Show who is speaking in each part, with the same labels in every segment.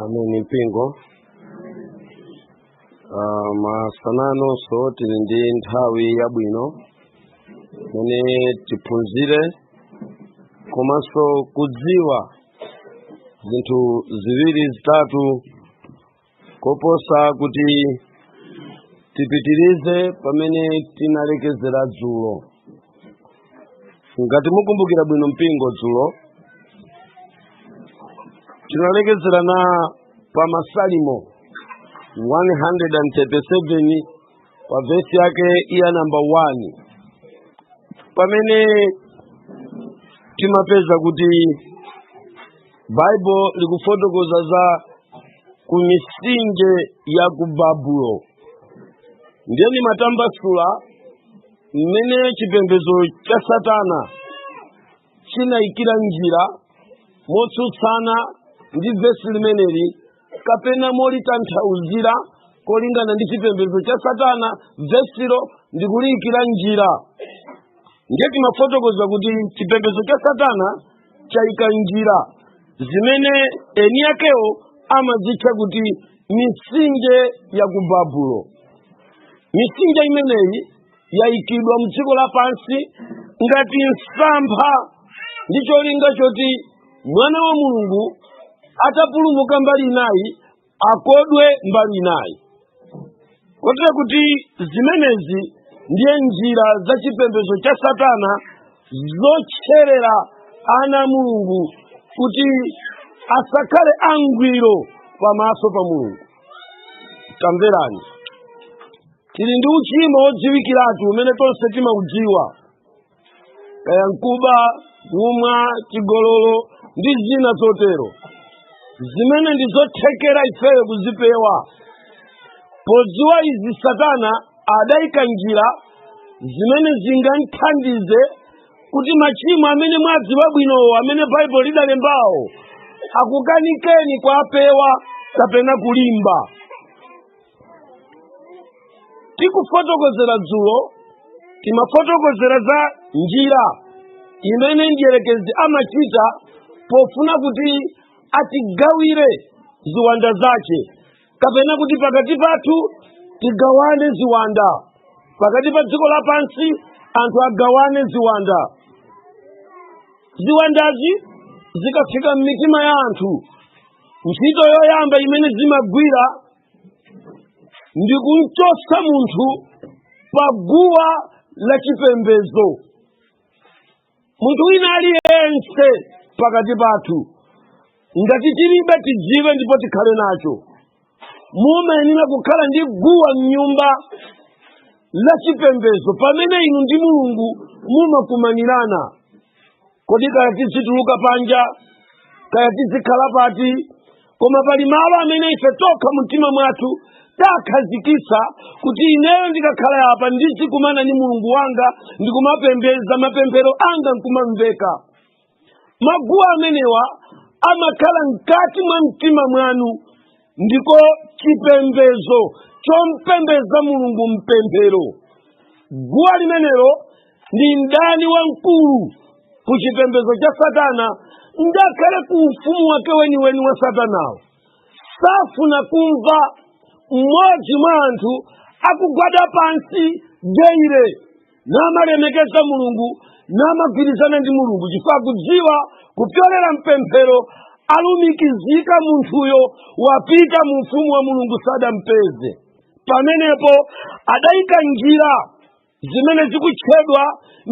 Speaker 1: Ameni mpingo. Masana anonso tili ndi nthawi yabwino imene tiphunzire komanso kudziwa zinthu ziwiri zitatu koposa kuti tipitirize pamene tinalekezera dzulo. Ngati mukumbukira bwino mpingo, dzulo tinalekezera na pa Masalimo 137 pa vesi yake iya namba 1, pamene timapeza kuti Baibulo likufotokoza za ku mitsinje ya ku Babulo. Ndiye ndimatambasula mmene chipembedzo cha Satana chinayikira njira motsutsana ndi vesi limeneli, kapena molitanthauzira kolingana ndi chipembedzo cha Satana, vesilo ndikuliyikira njira. Ndiye timafotokoza kuti chipembedzo cha Satana chayika njira zimene eni akewo amazitcha kuti mitsinje ya ku Babulo. Mitsinje imeneyi yayikidwa mdziko lapansi ngati msampha ndi cholinga choti mwana wa Mulungu atapulumuka mbali inayi akodwe mbali inayi, kotero kuti zimenezi ndiye njira za chipembedzo cha Satana zotcherera ana a Mulungu kuti asakhale angwiro pamaso pa Mulungu. Tamverani, tili ndi uchimo wodziwikiratu umene tonse timaudziwa, kaya nkuba, kumwa, chigololo ndi zina zotero, zimene ndi zothekera ifeyo kuzipewa. Podziwa izi, Satana adayika njira zimene zingamthandize kuti machimo amene mwadziwa bwinowo, amene Baibulo lidalembawo, akukanikeni kuwapewa kapena kulimba. Tikufotokozera dzulo, timafotokozera za njira imene mdierekezi amachita pofuna kuti atigawire ziwanda zace, kapena kuti pakati pathu tigawane ziwanda, pakati pa dziko lapansi anthu agawane ziwanda. Ziwandazi zikafika m'mitima ya anthu, ntchito yoyamba imene zimagwira ndi kumchotsa munthu pa guwa la chipembedzo. Munthu wina aliyense pakati pathu, ngati tilibe, tidziwe ndipo tikhale nacho, mumayenera kukhala ndi guwa mnyumba la chipembedzo pamene inu ndi Mulungu mumakumanirana. Kodi kaya tizituluka panja, kaya tizikhala pati, koma pali malo amene ife tokha mumtima mwathu takhazikitsa kuti ineyo ndikakhala apa ndizikumana ndi Mulungu wanga, ndikumapembeza, mapemphero anga nkumamveka. Maguwa amenewa amakhala mkati mwa mtima mwanu, ndiko chipembedzo chompembeza Mulungu mpemphero. Guwa limenelo ndi mdani wamkulu ku chipembedzo cha Satana, ngakhale ku ufumu wake weniweni wa Satanawo. Safuna kumva mmodzi mwa anthu akugwada pansi daily namalemekeza Mulungu, namagwirizana ndi Mulungu, chifukwa akudziwa kupyolera mpemphero alumikizika munthuyo, wapita mu ufumu wa Mulungu, sadampeze. Pamenepo adayika njira zimene zikutchedwa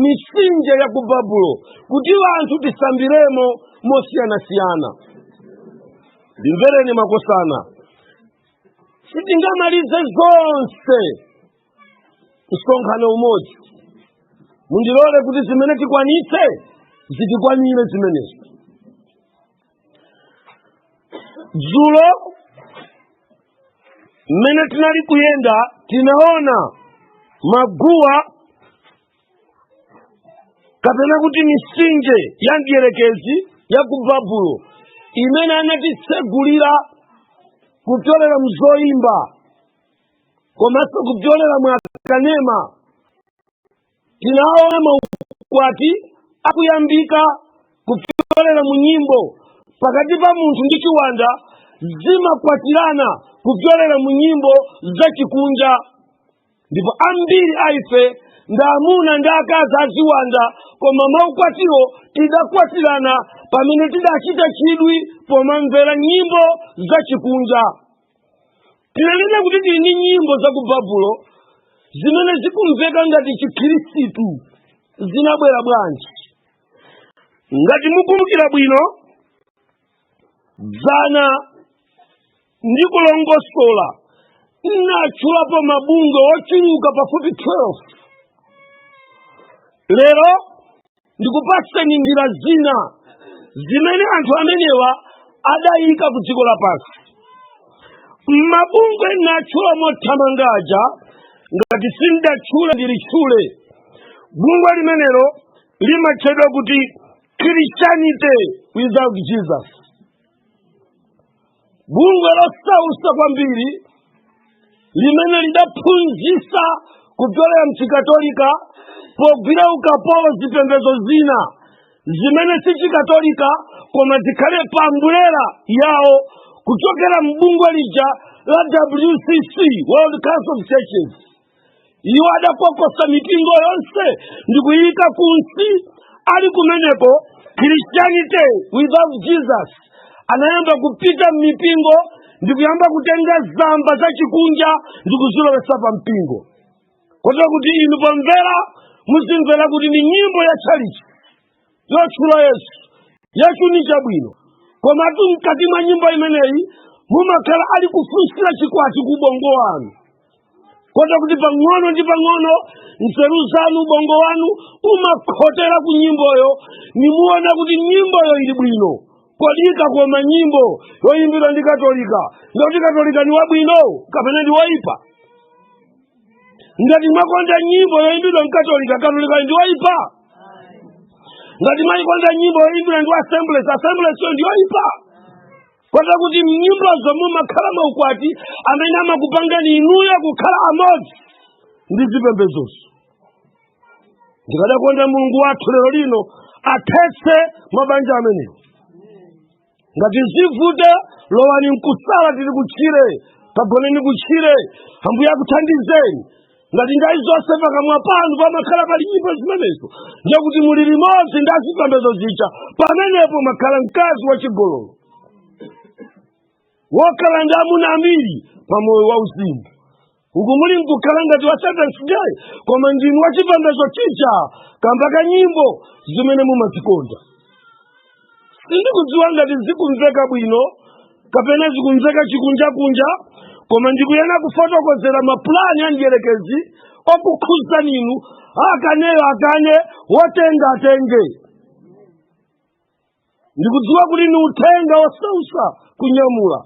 Speaker 1: mitsinje ya ku Babulo kuti anthu tisambiremo mosiyanasiyana. Ndimvereni makosana, sitingamalize zonse msonkhano umodzi. Mundilole kuti zimene tikwanitse zitikwanire zimenezo. Dzulo mmene tinali kuyenda, tinaona maguwa kapena kuti mitsinje ya mdierekezi ya ku Babulo imene anatitsegulira kupyolera mzoyimba komanso kupyolera mwa kanema. Tinaona maukwati akuyambika kupyolera mu nyimbo pakati pa munthu ndi chiwanda. Zimakwatirana kupyolera mu nyimbo zachikunja, ndipo ambiri aife ndi amuna ndi akazi aziwanda, koma maukwatiwo tidakwatirana pamene tidachita chidwi pomamvera nyimbo zachikunja. Tinanena kuti tili ndi nyimbo za ku Babulo zimene zikumveka ngati Chikhirisitu. Zinabwera bwanji? Ngati mukumbukira bwino, dzana ndikulongosola nnatchulapo mabungwe ochuluka pafupi 12. Lero ndikupaseni njira zina zimene anthu amenewa adayika ku dziko lapansi. Mabungwe natchula mothamangaja, ngati sindatchule ndilitchule. Bungwe limenelo limatchedwa kuti Christianity Without Jesus, bungwe losausa kwambiri limene lidaphunzitsa kupyolera mchikatolika pogwira ukapolo zipembedzo zina zimene si Chikatolika koma zikhale pa umbrella yawo, kuchokera mbungwe lija la WCC, World Council of Churches. Iwo adakokosa mipingo yonse ndikuyika kunsi. Ali kumeneko Christianity Without Jesus anayamba kupita m'mipingo ndikuyamba kutenga zamba zachikunja ndikuzilowesa pa mpingo, kotero kuti inu pomvera muzimvera kuti ndi nyimbo ya tchalichi yotchula Yesu, yachuni chabwino, komatu mkati mwa nyimbo imeneyi mumakhala ali kufunsira chikwati ku ubongo wanu, kotero kuti pang'ono ndi pang'ono nzeru zanu, ubongo wanu umakhotera ku nyimboyo, nimuona kuti nyimboyo ili bwino. Kodika koma nyimbo yoyimbidwa ndi Katolika, ngati Katolika ni wabwino kapena ndi woyipa? Ngati mwakonda nyimbo yoyimbidwa mkatolika, Katolika ndi woyipa? Ngati mwayikonda nyimbo yoyimbidwa ndi Assemblies, Assemblies yo ndi yoyipa? Kotero kuti mnyimbozo mumakhala maukwati amene amakupangani inuyo kukhala amodzi ndi zipembedzozo. Ndikadakonda Mulungu wathu lero lino athetse mabanja amenewo. Ngati zivute, lowani mkusala, tili kutchire, kagoneni kutchire, Ambuye akuthandizeni. Ngati nthawi zonse pakamwa panu pamakhala pali nyimbo zimenezo, ndiye kuti muli limodzi ndi azipembedzo zija. Pamenepo makhala mkazi wachigololo wokhala ndi amuna ambiri pa moyo wauzimu. Uku muli nkukhala ngati wa Seventh Day, koma ndinu wachipembedzo chija kamba ka nyimbo zimene mumazikonda. Sindikudziwa ngati zikumveka bwino kapena zikumveka chikunjakunja, koma ndikuyena kufotokozera mapulani a mdierekezi okukhuzani inu. Akaneyo akane, wotenga atenge. Ndikudziwa kuti ni uthenga wosausa kunyamula,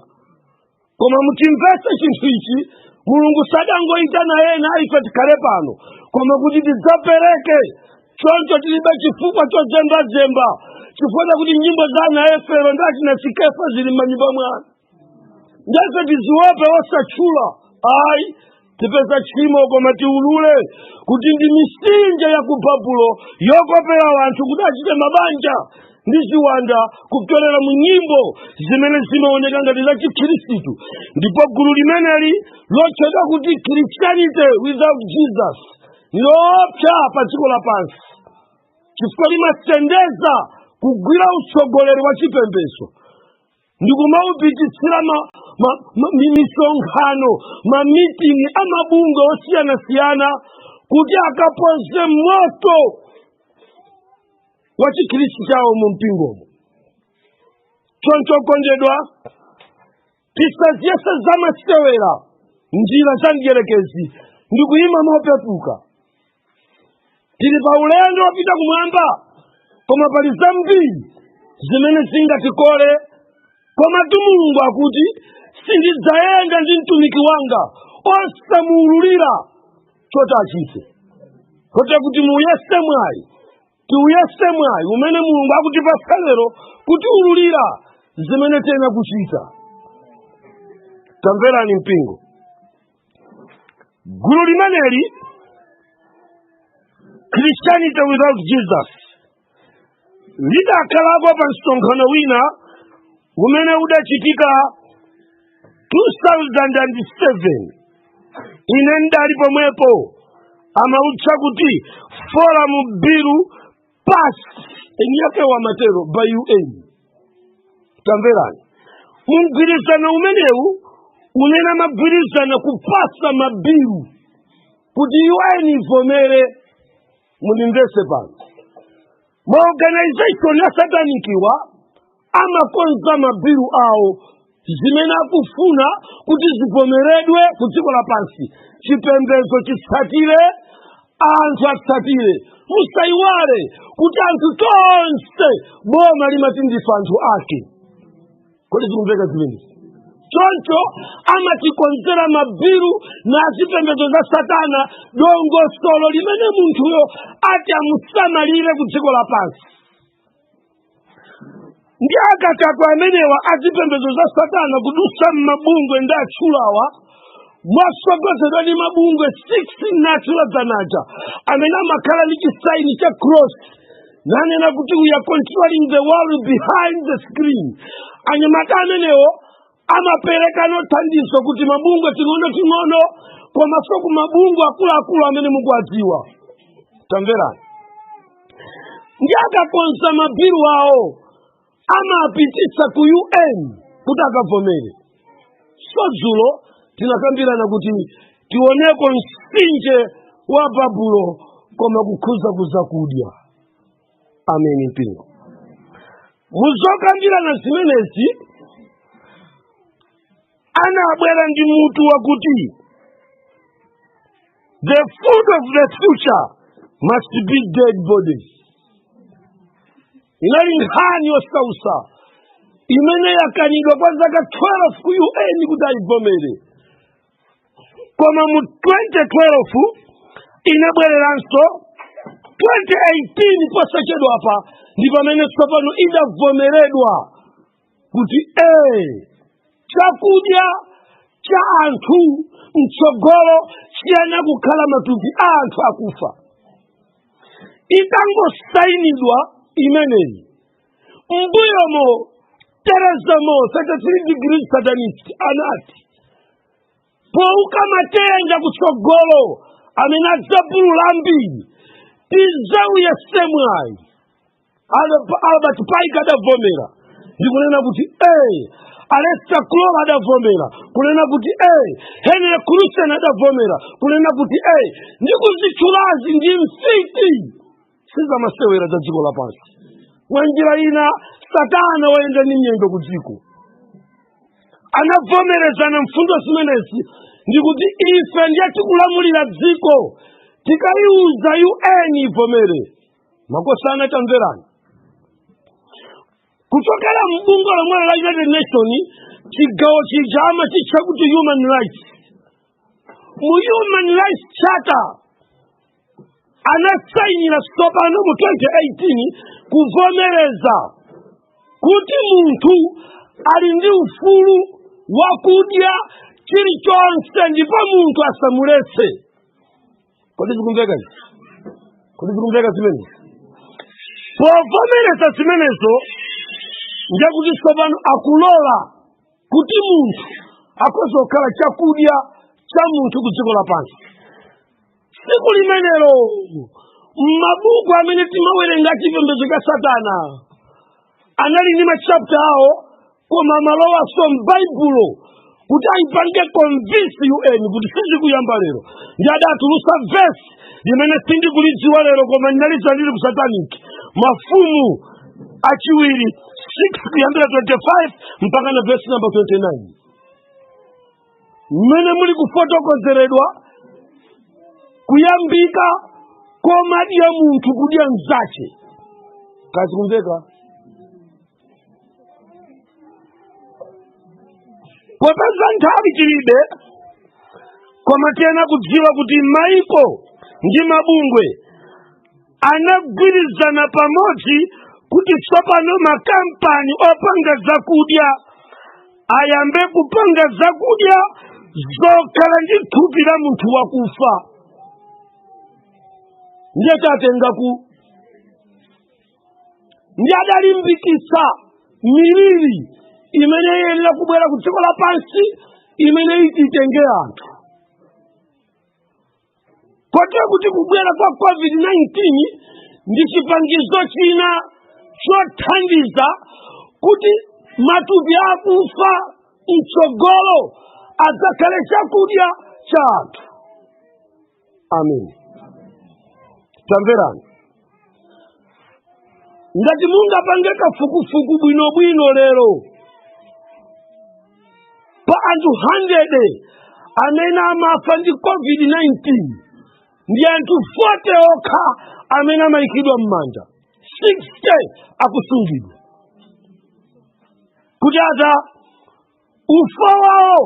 Speaker 1: koma muchimvetse chinthu ichi: Mulungu sadangoyitana ena ife tikhale pano, koma kuti tidzapereke. Choncho tilibe chifukwa chozembazemba chifukwa chakuti nyimbo za ana Efero ndi achina Sikefa zili m'manyumba mwanu, ndife tiziope osatchula? Ayi, tipeza tchimo, koma tiulule kuti ndi misinje ya ku Babulo yokopera wanthu kuti achite mabanja ndi ziwanda kupyolera mu nyimbo zimene zimaoneka ngati za Chikhristu. Ndipo gulu limeneli lotchedwa kuti Christianity Without Jesus loopsa pa dziko lapansi, chifukwa limasendeza kugwira utsogoleri wa chipembedzo ndikumaupititsira misonkhano, mamitingi amabungwe osiyanasiyana kuti akapoze moto wa Chikhristu chawo mu mpingomo. Choncho kondedwa, tisaziyese zamasewera njira za mdierekezi ndikuyima mopepuka. Tili pa ulendo wopita kumwamba, koma pali zambiri zimene zingatikole. Koma tu Mulungu akuti, "Sindidzayenda ndi mtumiki wanga osamuululira choti achite." Kotero kuti muyese mwayi, tiuyese mwayi umene Mulungu akutipatsa lero kutiululira zimene tena kuchita. Tamverani mpingo, gulu limeneli, Christianity Without Jesus, lidakhalako pa msonkhano wina umene udachitika. 2007 ine ndali pomwepo, amautcha kuti Forum Bill pass eni yake wamatero by UN. Tamverani, mumgwirizano umenewu unena magwirizano kupasa mabilu kuti UN ivomere. Mundimvese pano, maorganization ya satanikiwa amakonza mabilu awo zimene akufuna kuti zivomeredwe ku dziko lapansi, chipembedzo chitsatire, anthu atsatire. Musayiwale kuti anthu tonse boma limati ndife anthu ake. Kodi zikumveka zimenezi? Choncho amatikonzera mabilu na zipembedzo za satana, dongosolo limene munthuyo ati amusamalire ku dziko lapansi. Ndi akatatu amenewa azipembedzo za satana kudusa m'mabungwe ndi atchulawa, mwasogozedwa ndi mabungwe 6 natchula dzanaja, amene amakhala ndi chisaini cha cross nanena kuti "We are controlling the world behind the screen." Anyamata amenewo amapereka thandizo kuti mabungwe ting'ono-ting'ono komanso ku mabungwe akuluakulu amene mukuwadziwa. Tamverani, ndi akakonza mabilu awo amapititsa ku UN kuti akavomere. So dzulo tinakambirana kuti tioneko mtsinje wa Babulo, koma kukhuza kuzakudya. Ameni mpingo. Muzokambirana zimenezi anabwera ndi mutu wakuti "The food of the future must be dead bodies." Inali nkhani yosausa imene yakanidwa kwa zaka 12 ku UN kuti ayivomere, koma mu 2012 inabwereranso. 2018 posachedwapa ndi pamene tsopano idavomeredwa kuti ee, chakudya cha anthu mtsogolo chiyana kukhala matupi a anthu akufa. Itangosayinidwa imeneyi, mbuyomo Teresa Mo, 33 degrees satanist, anati pouka matenda kutsogolo amene adzapulula ambiri, tidzawuyese mwayi. Albert Pike adavomera ndikunena kuti ee. Aleister Crowley adavomera kunena kuti ee. Henry Crusen adavomera kunena kuti ee. Ndikuzitchulazi ndi mfiti, sizamasewera za dziko lapansi. Mwa njira ina satana wayenda ndi nyendo ku dziko, anavomerezana mfundo zimenezi ndikuti ife ndiye tikulamulira dziko, tikaiuza UN ivomere. Makosana, tamverani, kuchokera mbungwe lomwe la United Nation, chigawo chija amachitcha kuti human rights. Mu Human Rights Charter anasayinira tsopano mu 2018 kuvomereza kuti munthu ali ndi ufulu wakudya chilichonse ndipo munthu asamuletse. Kodi zikumveka izi? Kodi zikumveka zimenezi? Povomereza zimenezo ndiye tsopano akulola kuti munthu akhoza kukhala chakudya cha munthu ku dziko lapansi. Tsiku limenelo m'mabuku amene timawerenga chipembedzo cha satana anali ndi machapter awo, koma amalowaso m'baibulo kuti ayipange convince UN kuti sizikuyamba lero. Ndi adatulusa vesi limene sindikulidziwa lero, koma ndinalidziwa ndili ku satanic, Mafumu Achiwiri 6 kuyambira 25 mpaka na vesi number 29, mmene muli kufotokozeredwa kuyambika komadya munthu kudya mzache. Kazi kumveka? Popeza nthawi tilibe, koma tiyena kudziwa kuti maiko ndi mabungwe anagwirizana pamodzi kuti tsopano makampani opanga zakudya ayambe kupanga zakudya zokhala ndi thupi la munthu wakufa. Ndiye tatenga ku ndi adalimbikitsa miliri imene iyenera kubwera ku dziko lapansi. Imene iti itenge anthu, kotero kuti kubwera kwa COVID-19 ndi chipangizo china chothandiza kuti matupi akufa mtsogolo adzakhale chakudya cha anthu. Amen. Tamverani, ngati mungapange kafukufuku bwinobwino lero pa anthu 100 amene amafa ndi COVID-19, ndi anthu 40 okha amene amayikidwa m'manda, 60 akusungidwa kuti ata ufa wawo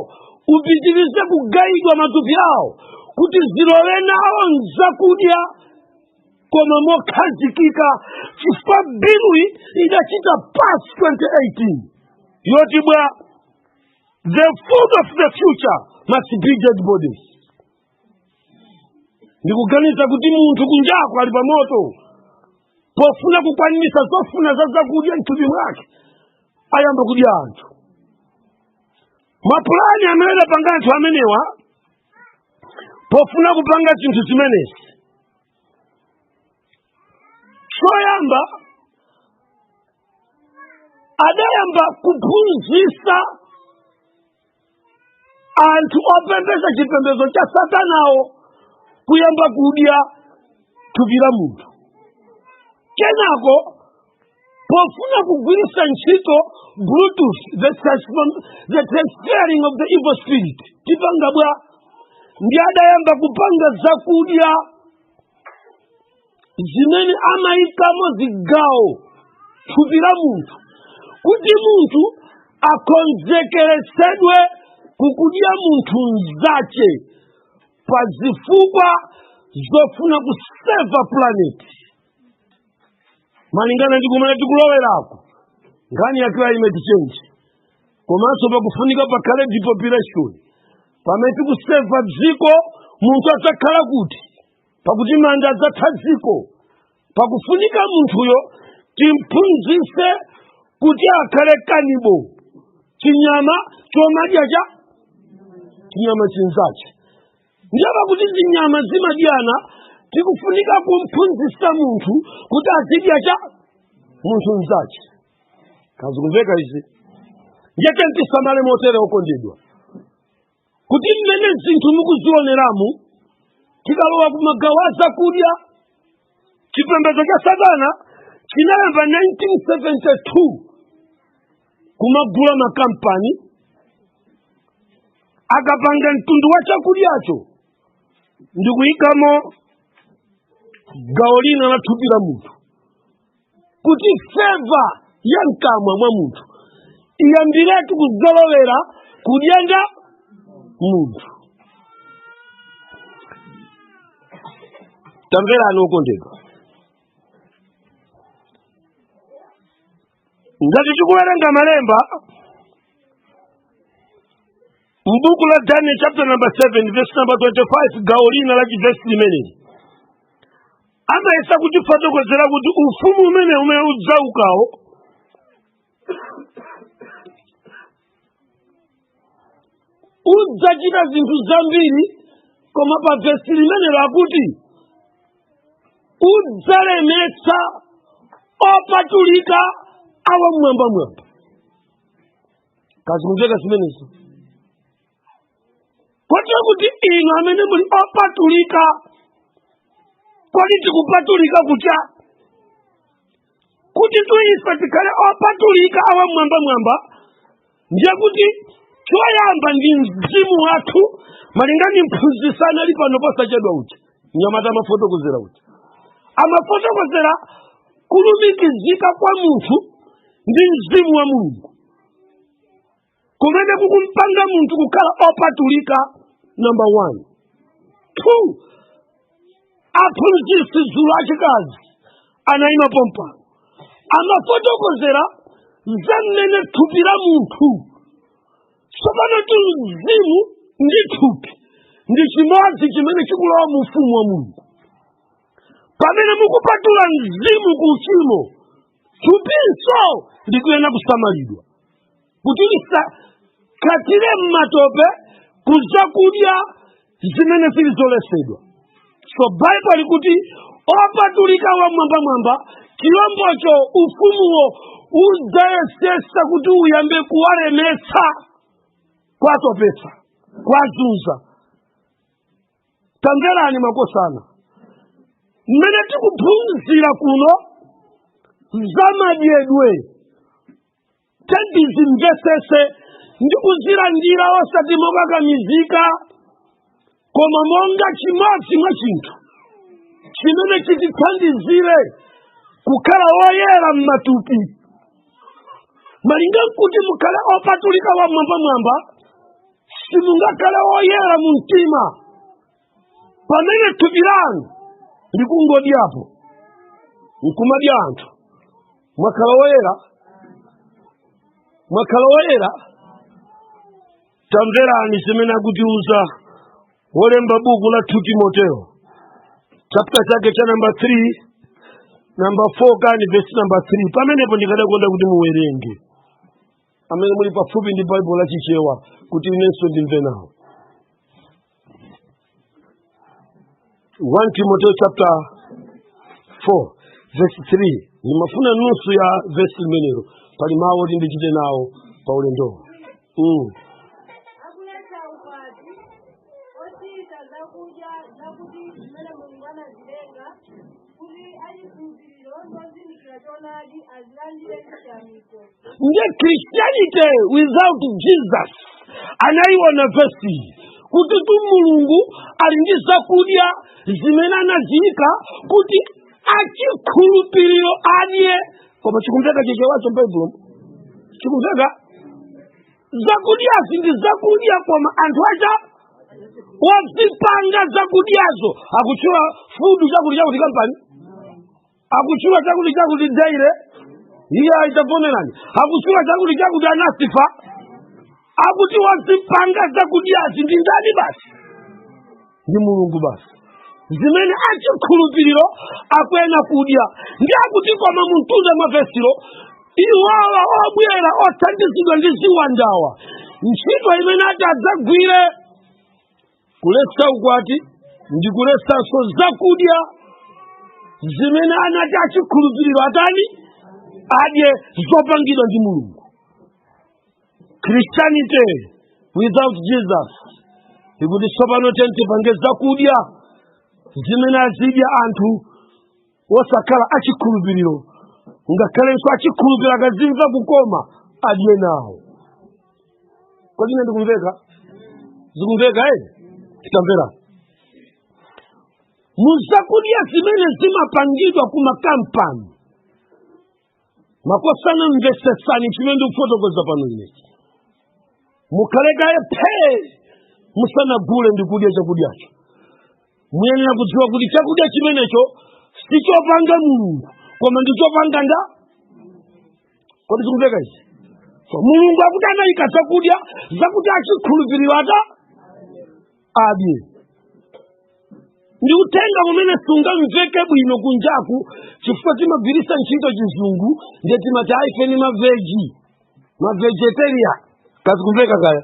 Speaker 1: upitirize kugayidwa, matupi awo kuti zilowe nawo mzakudya, koma mokhazikika, chifukwa biluyi idachita pass 2018 yoti bwa the food of the future must be dead bodies. Ndikuganiza kuti munthu kunjako ali pa moto pofuna kukwanitsa zofuna za zakudya mthupi mwake, ayamba kudya anthu. Mapulani amene adapanga anthu amenewa pofuna kupanga zinthu zimenezi, choyamba adayamba kuphunzitsa anthu opembedza chipembedzo cha Satanawo kuyamba kudya thupi la munthu. Kenako pofuna kugwiritsa ntchito Bluetooth, the transferring of the evil spirit, tipanga bwa? Ndi adayamba kupanga zakudya zimene amayikamo zigawo thupi la munthu, kuti munthu akonzekeretsedwe kukudya munthu mzache pa zifukwa zofuna kuseva planet, malingana ndi kumene tikulowerako nkhani ya climate change, komanso pakufunika pakhale depopulation. Pamene tikuseva dziko, munthu adzakhala kuti? Pakuti manda adzatha dziko. Pakufunika munthuyo timphunzitse kuti akhale cannibal, chinyama chomadya cha chinyama chinzache. Ndiye pakuti zinyama zimadyana, tikufunika kumphunzitsa munthu kuti azidya cha munthu mzache. Kazikumveka izi? Ndiye tisamale motere, okondedwa, kuti mmene zinthu mukuzioneramu, tikalowa kumagawo a zakudya, chipembedzo cha Satana chinayamba 1972 kumagula makampani. Akapanga mtundu wa chakudyacho ndikuyikamo gawo lina la thupi la munthu, kuti flavour ya mkamwa mwa munthu iyambiretu kuzolowera kudyenda munthu. Tamverani, okondedwa, ngati tikuwerenga malemba m'buku la Daniel chapter number 7 verse number 25, gawo lina la chivesi limeneli amayesa kutifotokozera kuti ufumu umene udzaukawo udzachita zinthu zambiri, koma pa vesi limenelo akuti udzalemetsa opatulika awa mmwambamwamba. Kazikumveka zimenezo? Kotero kuti inu amene muli opatulika, kodi tikupatulika kucha? Kuti tuife tikhale opatulika awa mmwambamwamba, ndiye kuti choyamba ndi mzimu wathu, malinga ndi mphunzitsi anali pano posachedwa uja, mnyamata amafotokozera uja, amafotokozera kulumikizika kwa munthu ndi mzimu wa Mulungu kumene kukumpanga munthu kukhala opatulika, number one. Two, aphunzitsi dzulo achikazi anayima pompano amafotokozera za mmene thupi la munthu tsopano ti mzimu ndi thupi ndi chimodzi chimene chikulowa mu ufumu wa Mulungu. Pamene mukupatula mzimu ku uchimo, thupinso likuyenera kusamalidwa kuti lisakhatire m'matope. Ku zakudya zimene zili zoletsedwa. So Baibulo likuti opatulika wamwambamwamba, chilombocho, ufumuwo udzayesesa kuti uyambe kuwalemetsa, kuwatopetsa, kuwazunza. Tamverani makosana, mmene tikuphunzira kuno zamadyedwe, tendizimvesese ndi kuzilandira, osati mokakamizika, koma monga chimodzi mwa chinthu chimene chitithandizire kukhala woyera m'matupi. Malinga nkuti mukhale opatulika wamwambamwamba, simungakhale woyera mu mtima pamene thupi lanu likungodyapo nkumadya anthu. Mwakhala woyera? Mwakhala woyera? Tamverani zimene akutiuza wolemba buku la 2 Timoteo, chapter chake cha number 3, number 4 kani, verse number 3. Pamenepo ndikadakonda kuti muwerenge, amene muli pafupi ndi Baibulo la Chichewa, kuti inenso ndimve nawo. 1 Timoteo chapter 4 verse 3. Ndimafuna nusu ya verse limenelo, pali mawu oti ndichite nawo pa ulendowo.
Speaker 2: Akuletsa ukwati, osiyitsa zakudya zakuti zimene Mulungu anazilenga, kuti achikhulupiriro ndi ozindikira choonadi azilandire ndi chiyamiko.
Speaker 1: Ndiye Christianity without Jesus anayiona vesi kuti tu Mulungu ali ndi zakudya zimene anaziyika kuti achikhulupiriro adye. Koma chikumveka Chichewacho m'Baibulo? Chikumveka? Zakudyazi ndi zakudya, koma anthu acha wazipanga zakudyazo akutchula food chakuti chakuti kampani, akutchula chakuti chakuti dairy, iye aitavomerani, akutchula chakuti chakuti anasifa, akuti wazipanga zakudyazi ndi ndani? Basi, ndi Mulungu basi, zimene achikhulupiriro akuyenera kudya. Ndi akuti koma mumtunda mwa vesilo, iwawa obwera othandizidwa ndi ziwandawa, ntchito imene ati adzagwire, kuletsa ukwati ndi kuletsanso zakudya zimene anati achikhulupiriro atani? Adye, zopangidwa ndi Mulungu. Christianity without Jesus ikuti tsopano tipange zakudya zimene azidya anthu osakhala achikhulupiriro, ngakhalenso achikhulupiriro akazimva kukoma adye nawo. Kodi ine ndikumveka? Zikumveka ere? Titamvera muzakudya zimene zimapangidwa ku makampani. Makosana, mvesesani chimene ndikufotokoza pano inechi. Mukhalekaye phee musanagule ndi kudya chakudyacho. Muyenera kudziwa kuti chakudya chimenecho sichopanga Mulungu, koma ndichopanga nda. Kodi zikumveka izi? So Mulungu akuti anayika zakudya zakuti achikhulupiriro ata adye. Ndi uthenga umene sungamveke bwino kunjaku, chifukwa timagwiritsa ntchito Chizungu, ndiye timati aife ni maveggie, mavegetarian. Kazikumveka kaya?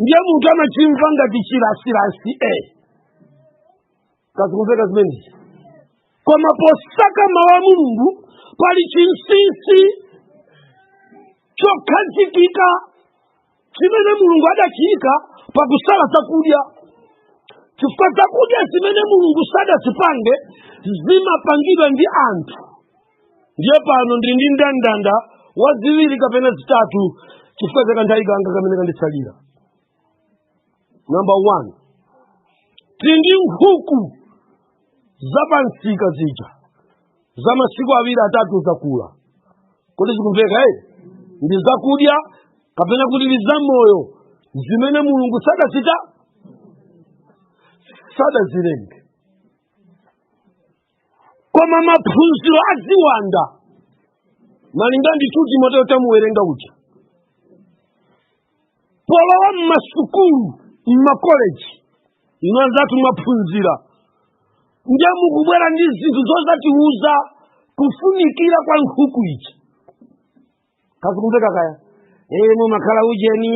Speaker 1: Ndiye munthu amachimva ngati chilasilasi e. Kazikumveka zimenezi? Koma posaka mawu a Mulungu pali chinsinsi chokhazikika chimene Mulungu adachiyika pakusala zakudya, chifukwa zakudya zimene Mulungu sadazipange zimapangidwa ndi anthu. Ndiye pano ndili ndi ndandanda wa ziwiri kapena zitatu, chifukwa cha kanthawi kanga kamene kanditsalira. Number one, tili ndi nkhuku zapansika zija za masiku awiri atatu zakula. Kodi zikumveka eh? Ndi zakudya kapena kuti ndi zamoyo zimene Mulungu sadazita, sadazilenge, koma maphunziro a ziwanda, malinga ndi 2 Timoteo tamuwerenga uja, polowa mmasukulu, mmakoleji, inu anzathu mwaphunzira, ndiye mukubwera ndi zinthu zozatiuza kufunikira kwa nkhuku ichi. Kazikumveka kaya? Mumakhala ujeni,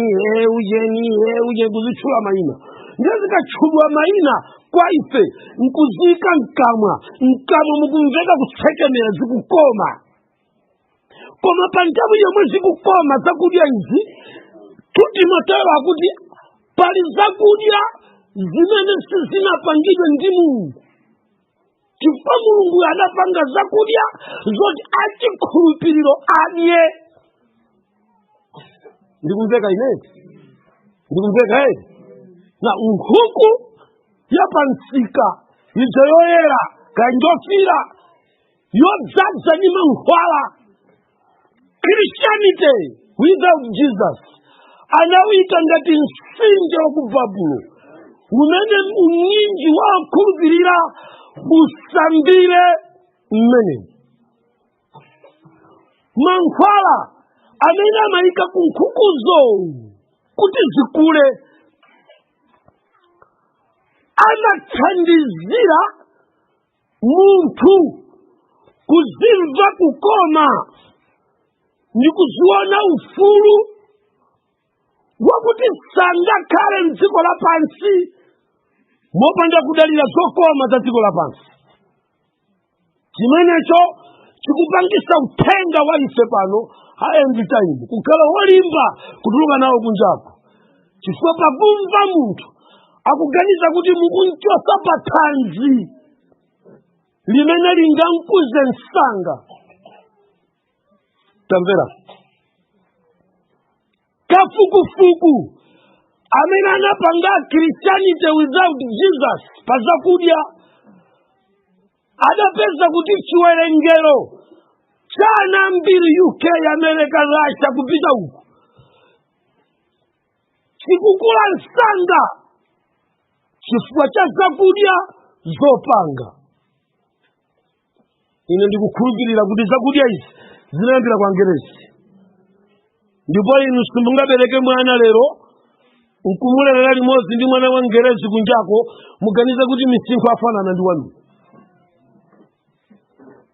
Speaker 1: ujeni, ujeni, kuzitchula mayina. Ndiye zikatchulwa mayina kwa ife nkuzika mkamwa, mkamwa mukumveka kutsekemera, zikukoma. Koma pa nthawi yomwe zikukoma zakudya izi, Timoteo akuti pali zakudya zimene sizinapangidwe ndi Mulungu, chifukwa Mulungu adapanga zakudya zoti achikhulupiriro adye. Ndikumveka ineti? Ndikumveka eti? Na nkhuku ya pansika idzo yoyera kanjofira yodzadza ndi mankhwala, Christianity without Jesus anawika ngati mtsinje wa ku Babulo umene unyinji wa okhulupirira usambire mmenemu. Mankhwala amene amayika ku nkhukuzo kuti zikule amathandizira munthu kuzimva kukoma ndi kuziona ufulu wakuti sangakhale mdziko lapansi mopanda kudalira zokoma za dziko lapansi. Chimenecho chikupangisa uthenga wa ife pano ha end time kukhala wolimba kutuluka nawo kunjako, chifukwa pakumva munthu akuganiza kuti mukunchosa pa thanzi limene lingamkuze msanga. Tamvera kafukufuku amene anapanga Christianity without Jesus pa zakudya, adapeza kuti chiwerengero cha ana ambiri UK, America, Russia kupita uku chikukula msanga chifukwa cha zakudya zopanga. Ine ndikukhulupirira kuti zakudya izi zinayambira kwa Angerezi, ndipo inu simungabereke mwana lero nkumulerera limodzi ndi mwana wa Ngerezi kunjako, muganize kuti misinkhu afanana ndi wanu.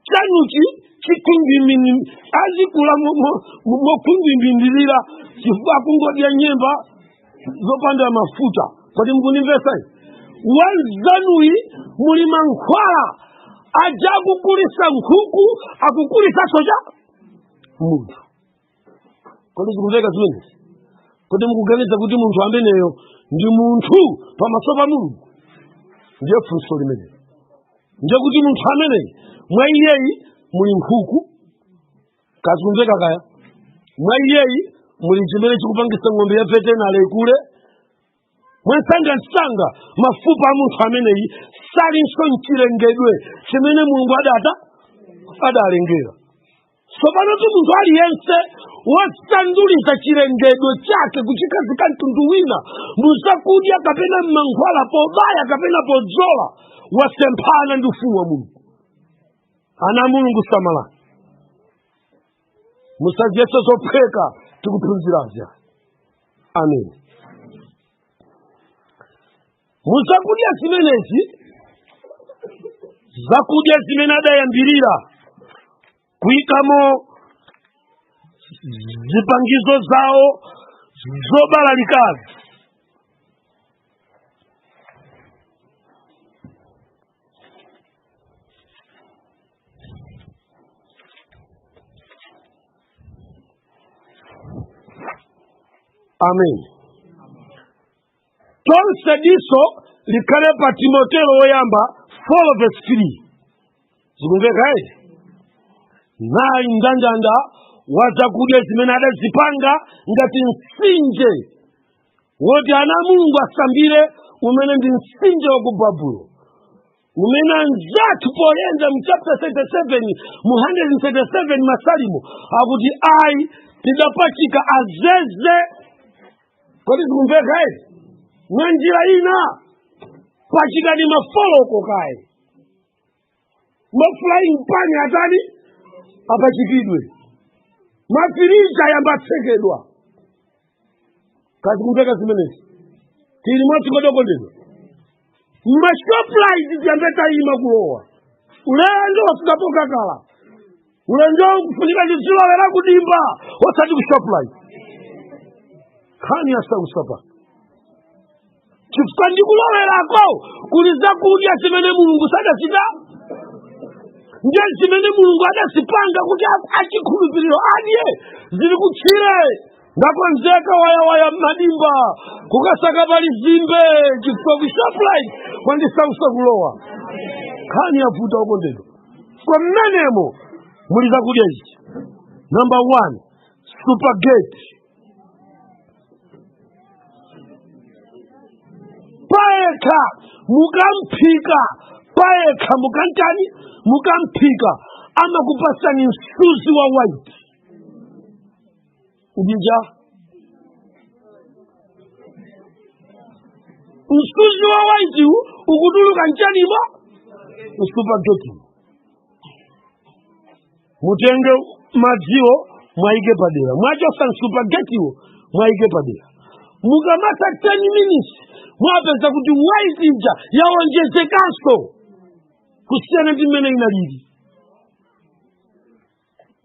Speaker 1: Chanuchi chikhwingwimini azikula mokhwingwimbilira chifukwa akungodya nyemba zopanda mafuta. Kodi mukundimvesa? Wanzanuyi muli mankhwala aja akukulisa nkhuku, akukulisanso cha munthu. Kodi zikumveka zimenezi? Kodi mukuganiza kuti munthu ameneyo ndi munthu pamaso pa Mulungu? Ndiye funso limenelo. Ndiye kuti munthu ameneyi, mwa iyeyi muli nkhuku, kazikumveka kaya, mwa iyeyi muli chimene chikupangisa ng'ombe ya veterinary ikule mwansangansanga. Mafupa a munthu ameneyi salinso mchilengedwe chimene Mulungu adata adalengera. Tsopano tu munthu aliyense wosanduliza chilengedwe chake kuchikhazika mtundu wina muzakudya kapena mmankhwala, pobaya kapena podzola, wasemphana ndi ufumu wa Mulungu. Ana a Mulungu, samalani, musaziyese zophweka tikuphunzirazi. Amen. Muzakudya zimenezi, zakudya zimene adayambirira kuyikamo zipangizo zawo zobalalikazi, amen. Tonse diso likhale pa Timoteo woyamba 4 verse 3. Zikumveka ezi? Nayi mndandanda wa zakudya zimene adazipanga ngati mtsinje woti ana a Mulungu asambire, umene ndi mtsinje wa ku Babulo, umene anzathu poyenda mu chapter 37, mu 137 Masalimo akuti ayi, tidapachika azeze. Kodi zikumveka ezi? Mwa njira ina, pachikani mafoloko kaye, mafrying pan atani, apachikidwe, mafiriji ayamba atsekedwa. Kazikumveka zimenezi? Tili mwatsikondokondedwa, mmaShoprite tiyambe tayima kulowa. Ulendo wafika pokakala, ulendo kufunika tizilowera kudimba, osati ku Shoprite. Nkhani yasausa pano, chifukwa ndikulowerako kuli zakudya zimene Mulungu sadachita, ndiye zimene Mulungu adazipanga kuti achikhulupiriro adye zili kutchire. Ndakonzeka wayawaya madimba kukasaka pali zimbe, chifukwa ku Shoprite kwandisausa kulowa. Nkhani yavuta, okondedwa. Kwa mmenemo muli zakudya izi. Number one, spaghetti. Payekha mukamphika, payekha mukantani, mukamphika, amakupasani msuzi wa white ndija msuzi wa white ukutuluka mchanimo mspaghetti. Mutenge madziwo mwayike padera, mwachosa mspaghettiwo mwayike padera. Mukamasa 10 minutes mwapeza kuti white ija yawonjezekanso kusiyana ndi mmene inalili.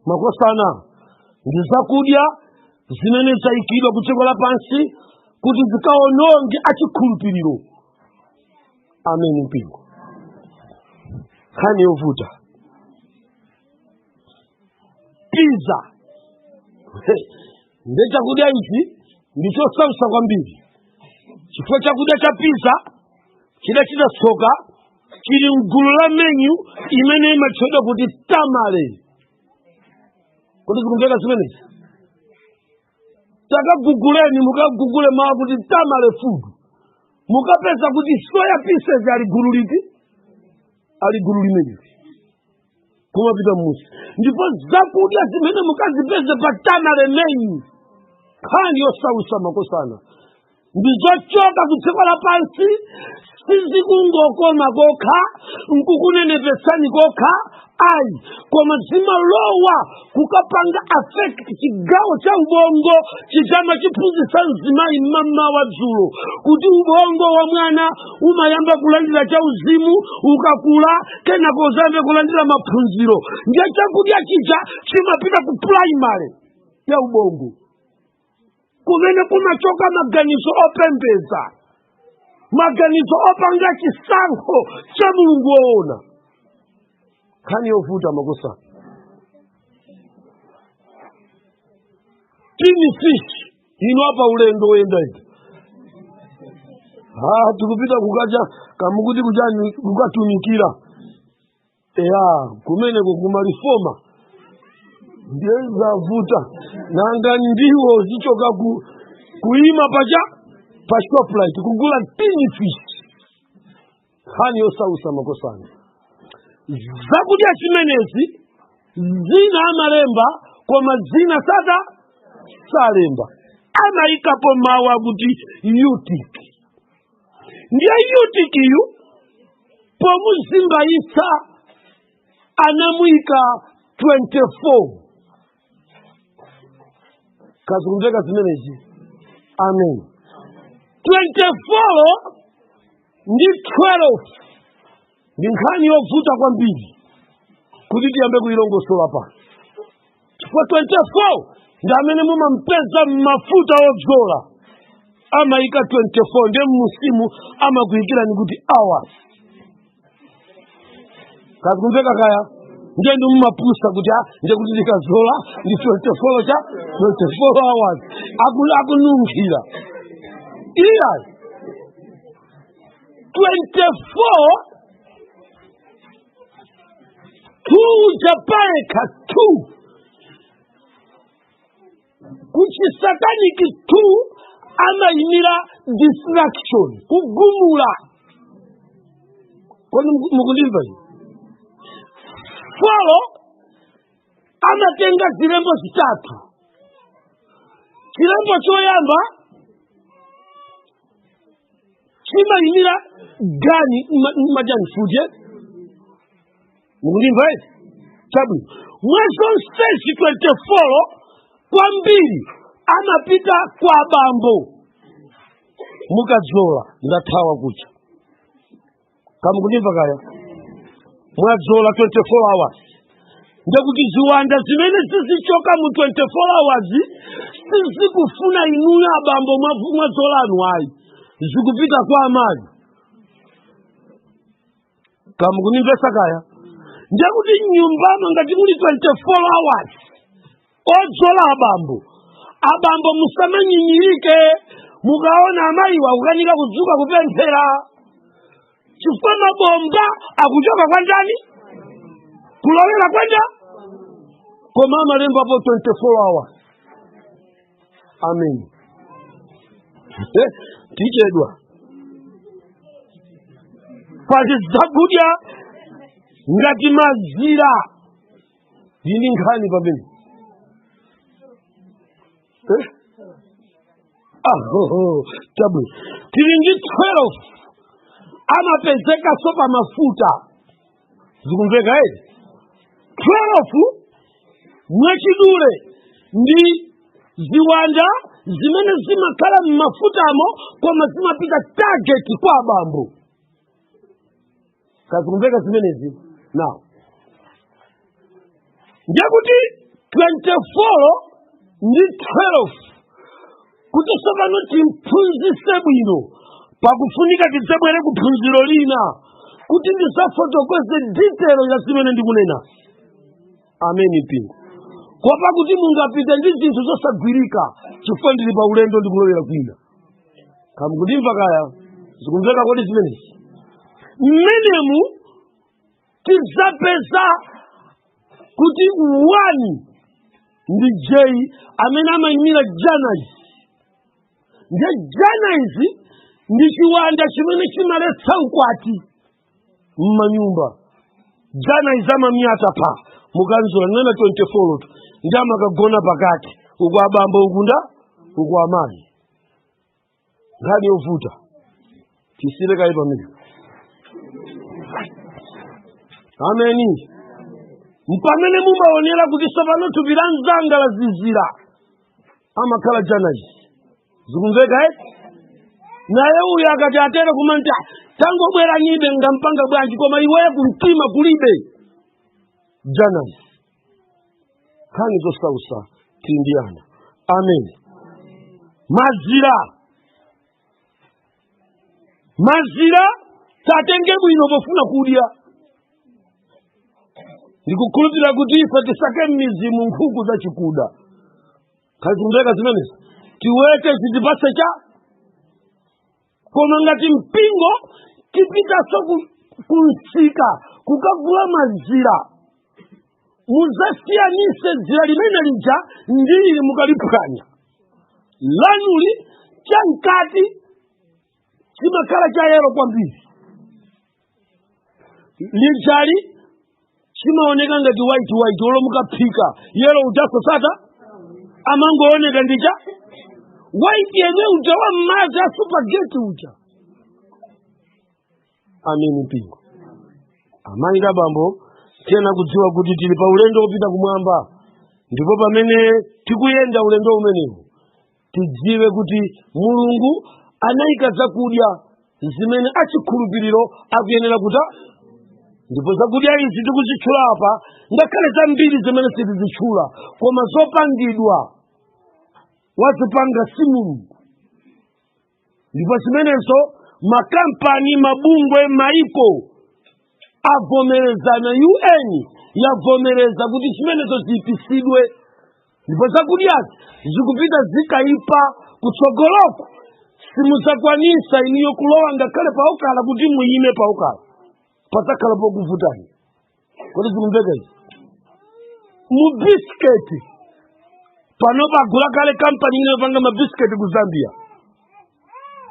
Speaker 1: Makosana, ndi zakudya zimene zayikidwa ku dziko lapansi kuti zikaononge achikhulupiriro. Ameni mpingo. Nkhani yovuta. Pizza nde chakudya ichi ndi chosausa kwambiri, chifukwa chakudya cha pizza chidachita tsoka, chili mgulu la menu imene imatchedwa kuti tamale. Kodi zikumveka zimenezi? Takaguguleni, mukagugule mawu kuti tamale food, mukapeza kuti soya pieces ali gulu liti? Ali gulu limeneli kumapita musi. Ndipo zakudya zimene mukazipeze pa tamale menu, nkhani yosausa makosana, ndi zochoka ku dziko lapansi. Sizikungokoma kokha nkukunenepetsani kokha ayi, koma zimalowa kukapanga affect chigawo cha ubongo chijama chiphunzitsa mzimayi mmamawa dzulo kuti ubongo wa mwana umayamba kulandira cha uzimu ukakula, kenako uzayambe kulandira maphunziro. Ndiye chakudya chija chimapita ku primary ya ubongo kumene kumachoka maganizo opembedza, maganizo opanga chisankho cha Mulungu woona. Nkhani yovuta makosana. Tin fish. Inu apa ulendo woyenda ita, ha, tikupita kukacha kamukuti kuchani, kukatumikira eya kumeneko kumalifoma, ndiye zavuta. Nanga ndiwo zichoka ku kuima pacha pa Shoprite kugula tin fish. Nkhani yosausa makosana. Zakudya zimenezi zina amalemba, koma zina sata salemba, amayikapo mawu akuti yutik. Ndiye yutikiyu pomuzimbayitsa anamuyika 24. Kazikumveka zimenezi? Amen. 24 ndi 12 ndi nkhani yovuta kwambiri kuti tiyambe kuyilongosola pano, chifukwa 24 ndi amene mumampeza m'mafuta odzola, amayika 24, ndiye mmusimu amakuyikirani kuti hours. Kazikumveka kaya? Ndiye ndi mumapusa kuti ah, ndiye kuti ndikazola ndi 24 cha 24 hours akununkhira. Iya, 24 2 japayekha 2 kuchisataniki 2 amayimira destruction, kugumula. Kodi mukundimva ine? Four amatenga zilembo zitatu. Chilembo choyamba chimayimira gani majani fuje. Mukundimva eti? Chabwino. Mwazonsezi 24 kwambiri amapita kwa bambo. Mukadzola, ndathawa kucha, kamukundimva kaya? Mwadzola 24 hours. Ndekuti ziwanda zimene zizichoka mu 24 hours sizikufuna inuyo abambo mwadzolanu ayi, zikupita kwa amayi. Kamukunimvesa kaya? Ndekuti nyumbamo ngati muli 24 hours odzola abambo, abambo musamanyinyirike mukaona amayiwa akukanika kudzuka kupemphera, chifukwa mabomba akuchoka kwa ndani kulowera kwenda, koma amalembapo 24 hours. Amen. Tichedwa pati zakudya ngati mazira ndini nkhani pamene. Eh? Ahoho, chabwino. Tili ndi 12 amapezekaso pa mafuta. Zikumveka edi? 12 mwachidule ndi ziwanda zimene zimakhala m'mafutamo, koma zimapita target kwa abambo. Kazikumveka zimenezi? Now, ndekuti 24 ndi 12, kuti tsopano timphunzise bwino, pakufunika tidzabwere kuphunziro lina kuti ndisafotokoze detail ya zimene ndikunena. Ameni mpingo. Kopa kuti mungapite ndi zinthu zosagwirika, chifukwa ndili pa ulendo, ndikulowera kwina. Kamukundimva kaya? Zikumveka kodi zimenezi? Mmenemu tidzapeza kuti 1 ndi J amene amayimira Janus. Ndiye Janus ndi chiwanda chimene chimaletsa ukwati m'manyumba. Janus amamyata pa mukanzola nena 24 loto, ndi amakagona pakati, uku abambo, ukunda uku amayi. Nkhani yovuta, tisire kayi pamene. Ameni. Mpamene mumaonera kuti tsopano thupi la mzanga lazizira, amakhala Janus. Zikumveka eh? Naye uyu akati atere kumanta tangobwera nyibe ngampanga bwanji, koma iweyo kumtima kulibe Janus. Nkhani zosausa tindiyana. Amen. Mazira, mazira tatenge bwino pofuna kudya. Ndikukhulupirira kuti ife tisake m'mizimu nkhuku zachikuda. Kazikumveka zimenezi? Tiwete zitipatse cha. Koma ngati mpingo tipitanso kumsika kukagula mazira, muzasiyanise dzira limene lija ndi ili. Mukaliphwanya lanuli, chamkati chimakhala cha yellow kwambiri, lijali chimaoneka ngati white white. Olo mukaphika, yellow ujaso sata amangooneka ndicha white yemwe uja wa mmadzi a spaghetti uja. Ameni mpingo. Amayi ndi abambo, tiyena kudziwa kuti tili pa ulendo wopita kumwamba, ndipo pamene tikuyenda ulendo umenewu, tidziwe kuti Mulungu anayika zakudya zimene achikhulupiriro akuyenera kuta. Ndipo zakudya izi tikuzitchula apa, ngakhale zambiri zimene sitizitchula, koma zopangidwa wazipanga si Mulungu. Ndipo zimenezo makampani, mabungwe, maiko avomerezana, UN yavomereza kuti zimenezo ziyipisidwe. Ndipo zakudyazi zikupita zikaipa kutsogoloko, simudzakwanisa iniyo kulowa ngakhale paokala kuti muyime paokala, padzakhala pokuvutani. Kodi zikumveka izi? Mu bisiketi pano pagula kale kampani ine yopanga mabisiketi ku Zambia.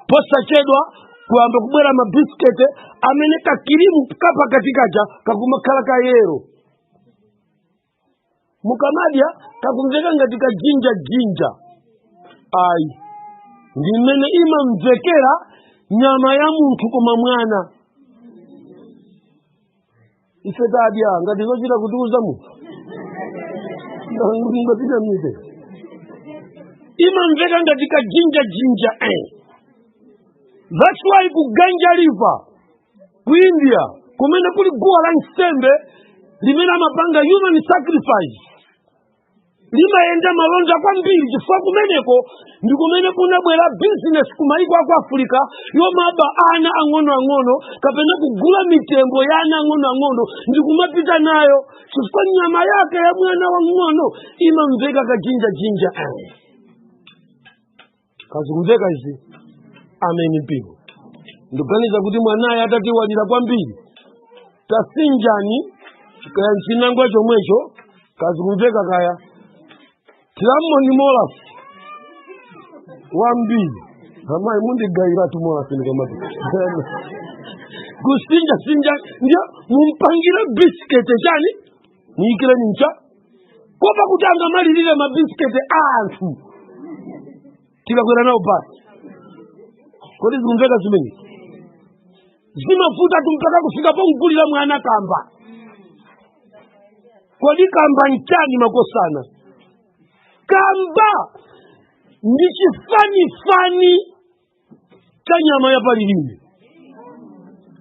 Speaker 1: Posachedwa kuyamba kubwera mabisiketi amene kakirimu kapakati kaja kakumakhala ka yellow, mukamadya kakumveka ngati kajinja jinja. Ayi, ndi mmene imamvekera nyama ya munthu, koma mwana ife tadya ngati zochita kutiuza munthu ngatinamite, imamveka ngati kajinja jinja, eh. That's why ku Ganja River ku India, kumene kuli guwa la nsembe Limene amapanga human sacrifice limayenda malonda kwambiri, chifukwa kumeneko ndi kumene kunabwera business kumayiko aku Africa yomaba ana ang'onoang'ono kapena kugula mitembo ya ana ang'onoang'ono ndi kumapita nayo, chifukwa nyama yake ya mwana wang'ono imamveka kajinjajinja. Kazikumveka izi? Ameni mpingo. Ndikuganiza kuti mwanaye atatiwalira kwambiri, tasinjani kaya mchinangwa chomwecho. Kazikumveka? Kaya tilamoni molasi wambiri, amayi mundigayira tu molasi ndikamati kusinja sinja, ndiyo mumpangire bisikete chani, muyikireni mcha kopa kuti angamalirire mabisikete a anthu tikakwera nawo basi. Kodi zikumveka zimene zimafuta tumpaka kufika pongulira mwana kamba? Kodi kamba nchani, makosana? Kamba ndi chifanifani cha nyama ya palilime.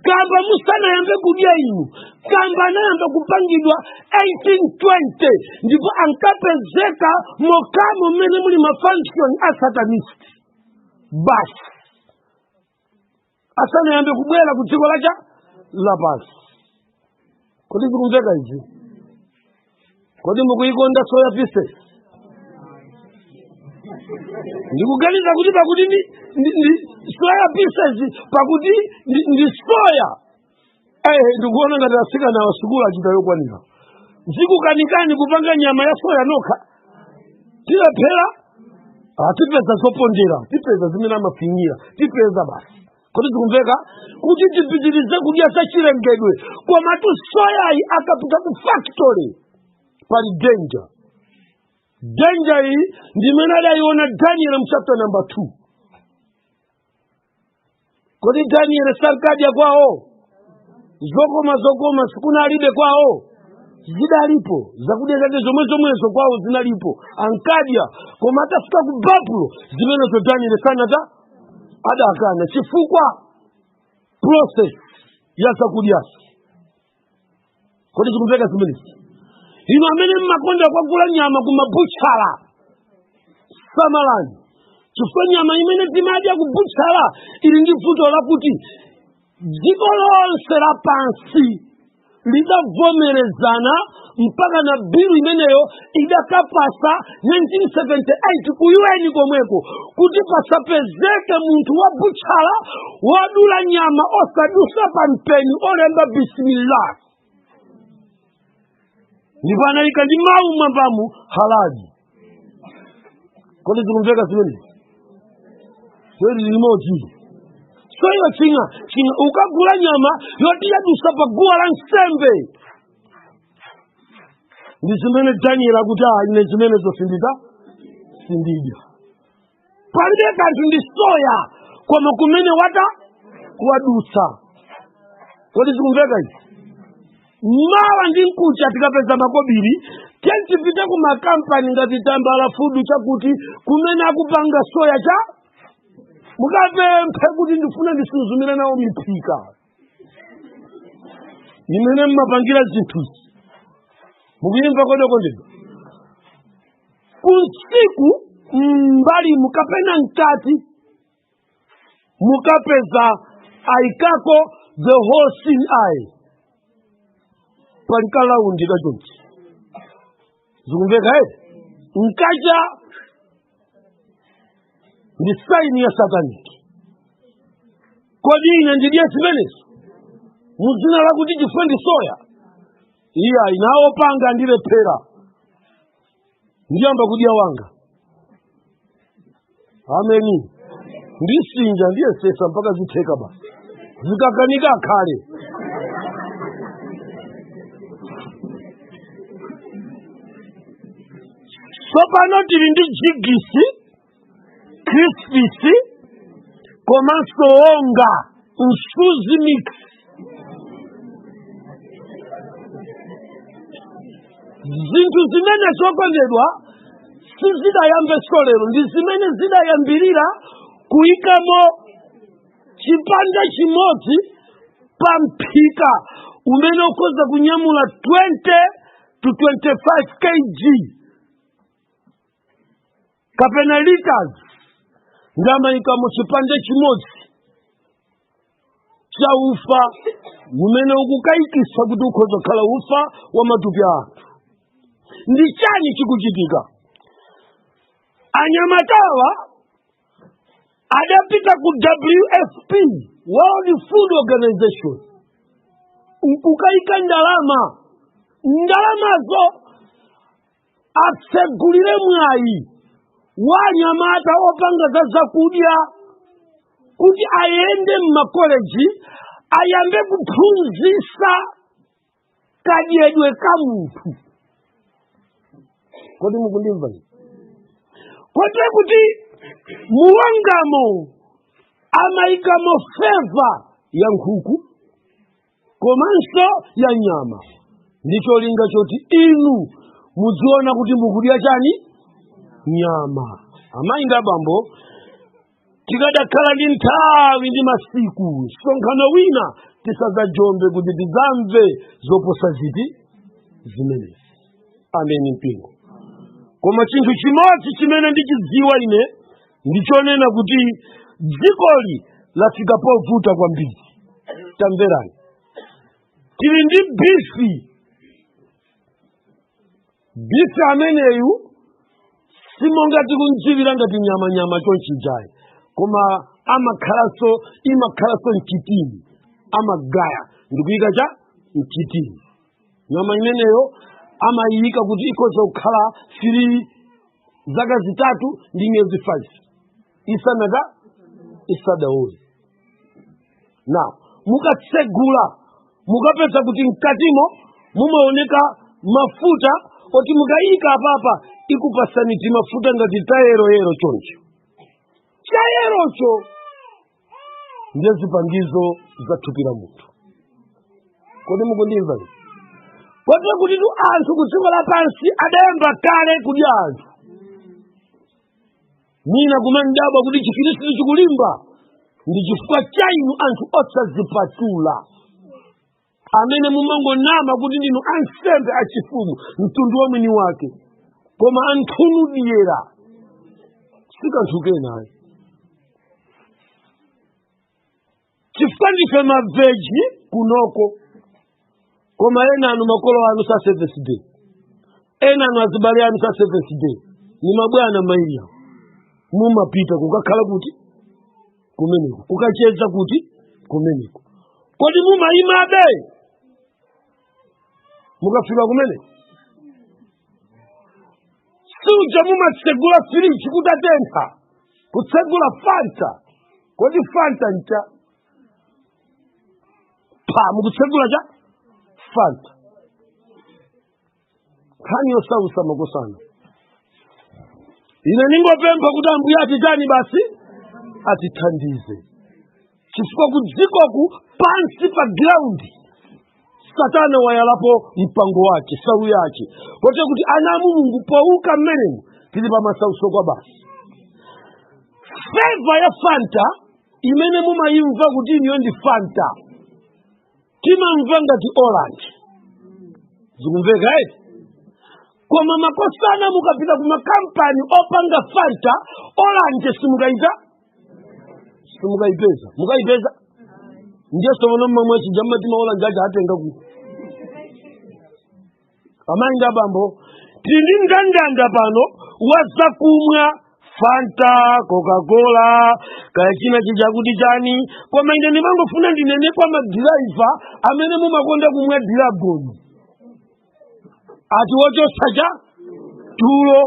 Speaker 1: Kamba musanayambe kudya inu, kamba anayamba kupangidwa 1820 ndipo ankapezeka mokamo mmene muli ma function a satanist basi, asanayambe kubwera ku dziko lacha lapansi. Kodi zikumveka izi? Kodi mukuikonda soya pieces? Ndikuganiza kuti pakuti ndi soya pieces, pakuti ndi soya, ndikuona ngati asikana wa sukulu achita yokwanira. Zikukanikani kupanga nyama ya soya nokha, tilephera. Tipeza zopondera, tipeza zimene amafinyira, tipeza basi. Kodi zikumveka kuti tipitirize kudya zachilengedwe? Komatu soyayi akapita ku factory pali danger. Danger iyi ndimene adayiona Daniel mu chapter number 2. Kodi Daniel sankadya kwawo zokoma zokoma? Sikunalibe kwawo? Zidalipo zakudya zake zomwe zomwezo, kwawo zinalipo, ankadya. Koma atafika ku Babulo, zimenezo Daniel sanata, adakana, chifukwa process ya zakudyazo. Kodi zikumveka zimenezi? Inu amene mmakonda kwagula nyama kumabutchala, samalani, chifukwa nyama imene timadya kubutchala ili ndi vuto lakuti dziko lonse lapansi lidavomerezana mpaka na bilu imeneyo idakapasa 1978 ku UN komweko kuti pasapezeke munthu wa butchala wodula nyama osadusa pa mpeni olemba bismillah, ndipo anayika ndi mawu mwambamu halali. Kodi zikumveka zimenezi? Kweli limodzi. So iwe ching'a ching'a ukagula nyama yoti yadusa pa guwa la nsembe, ndi zimene Daniel akuti, "Ah, ine zimenezo sindita, sindidya." Palibe kanthu, ndi soya, koma kumene wata wadutsa. Kodi zikumveka izi? Mawa ndi mkucha tikapeza makobiri, tipite ku makampani ngati Tambala Food, chakuti kumene akupanga soya cha, mukapemphe kuti ndifuna ndisuzumire nawo miphika imene mmapangira zinthuzi. Mukuyimva kodokondedwa? Kunsiku m'mbalimu kapena mkati mukapeza ayikako the all seeing eye, pali kalaundi kachonchi. Zikumveka ere? Nkacha ndi sign ya satanic. Kodi ine ndidye zimenezo muzina lakuti chifukwa ndi soya? Iya, inawo panga ndilephera, ndiyamba kudya wanga. Ameni. Ndisinja, ndiyesesa mpaka zitheka basi, zikakanika akhale. Tsopano tili ndi jigisi, crispisi komanso wonga msuzi mix. Zinthu zimene zokondedwa sizidayambenso lero, ndi zimene zidayambirira kuyikamo chipande chimodzi pa mphika. Umene ukhoza kunyamula 20 to 25 kg kapena liters, ndamayikamo chipande chimodzi cha ufa umene ukukayikisa kuti ukhoza kukhala ufa wa matupi a anthu. Ndi chani chikuchitika? Anyamatawa adapita ku WFP, World Food Organization, nkukayika ndalama. Ndalamazo atsegulire mwayi wa anyamata opanga za zakudya kuti ayende m'makoleji, ayambe kuphunzisa kadyedwe ka munthu. Kodi mukundimva ine? Kote kuti muwongamo amayikamo flavour ya nkhuku komanso ya nyama, ndi cholinga choti inu mudziona kuti mukudya chani? Nyama. Amayi ndi abambo, tikadakhala ndi nthawi ndi masiku, msonkhano wina tisadzajombe kuti tidzamve zoposa ziti zimenezi. Ameni mpingo. Koma chinthu chimodzi chimene ndichidziwa ine ndichonena kuti dzikoli lafika povuta kwambiri. Tamverani, tili ndi beef. Beef ameneyu simonga tikumdziwira ngati nyamanyama chonchijayi, koma amakhalanso, imakhalanso mchitini. Amagaya ndikuyika cha mchitini. Nyama imeneyo amayiyika kuti ikhoza kukhala 3, zaka 3 ndi miyezi 5 isanada isadaole. Na mukatsegula mukapeza kuti mkatimo mumaoneka mafuta oti mukayika apapa ikupasani timafuta ngati tayeroyero choncho. Chayerocho ndiye zipangizo za thupi la munthu. Kodi mukundimva ine? Kotero kuti tu anthu ku dziko lapansi adayamba kale kudya anthu. Mwina kumandabwa kuti Chikhristu chikulimba, ndi chifukwa cha inu anthu osazipatula amene mumangonama kuti ndinu ansembe achifumu, mtundu wa mwini wake, koma anthunu dyera si kanthu kenayi, chifukwa ndife maveji kunoko. Koma ena anu makolo anu sa Seventh Day, ena anu azibale anu sa Seventh Day, ni mabwana mailiya, mumapita kukakhala kuti kumeneko, kukacheza kuti kumeneko. Kodi mumayimabe mukafika kumeneko? Suja mumatsegula firiji kutatentha, kutsegula Fanta. Kodi Fanta ncha pa mukutsegula cha Fanta? Nkhani yosausa, makosana. Ine ningopempha kuti Ambuye atitani basi, atithandize, chifukwa ku dzikoku pansi pa ground Satana wayalapo mpango wake, salu yake, kote kuti ana a Mulungu pouka mmenemu tili pa masauso kwa basi. Flavour ya Fanta imene mumayimva kuti iniyo ndi Fanta, timamva ngati orange, zikumveka eti? Koma makosana, mukapita ku makampani opanga Fanta, orange simukaita, simukayipeza. Mukayipeza ndiye somono mmamwe chija mmatima orange aja atenga ku. Amayi ndi abambo, tili ndi mndandanda pano wa zakumwa, Fanta, Coca-Cola, kaya china chija kuti chani. Koma ine ndimangofuna ndinene kwa madiraiva amene mumakonda kumwa Dragon, ati wochotsa cha tulo,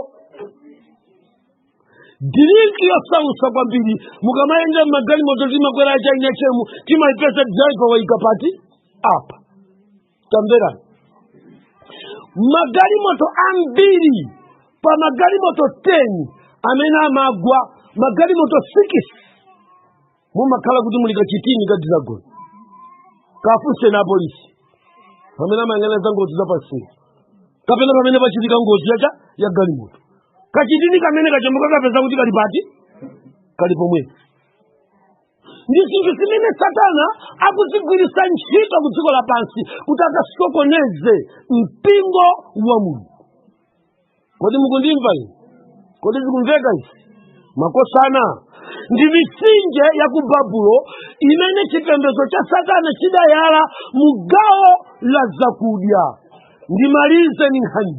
Speaker 1: drink yosausa kwambiri. Mukamayenda mmagalimoto timakwera achaina chemu, timayipeza driver waika pati apa. Tamverani, magalimoto ambiri, pa magalimoto 10 amene amagwa, magalimoto 6 mumakhala kuti muli kachitini ka Dragon. Kafunse na apolisi pamene amayang'ana za ngozi zapasiku kapena pamene pachitika ngozi yacha ya galimoto, kachitini kamene kachomboka kapeza kuti kali pati, kali pomwepo. Ndi zinthu zimene Satana akuzigwiritsa ntchito ku dziko lapansi kuti akasokoneze mpingo wa Mulungu. Kodi mukundimva ine? Kodi zikumveka izi, makosana? Ndi mitsinje ya ku Babulo imene chipembedzo cha Satana chidayala mu gawo la zakudya. Ndimalize ni nkhani.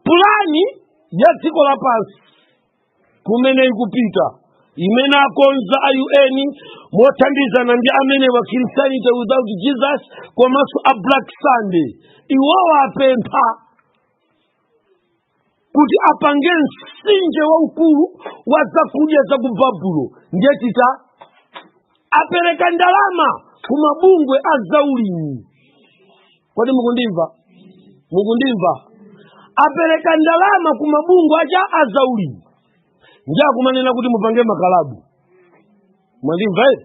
Speaker 1: Pulani ya dziko lapansi kumene ikupita, imene akonza a UN mothandizana ndi amene wa Christianity Without Jesus komanso a Black Sunday, iwowo apempha kuti apange mtsinje waukulu wa zakudya za ku Babulo. Ndiye chita apereka ndalama ku mabungwe a zaulimi. Kodi mukundimva? Mukundimva? Apereka ndalama ku mabungwe acha a zaulimi, ndi akumanena kuti mupange makalabu. Mwandimva ere?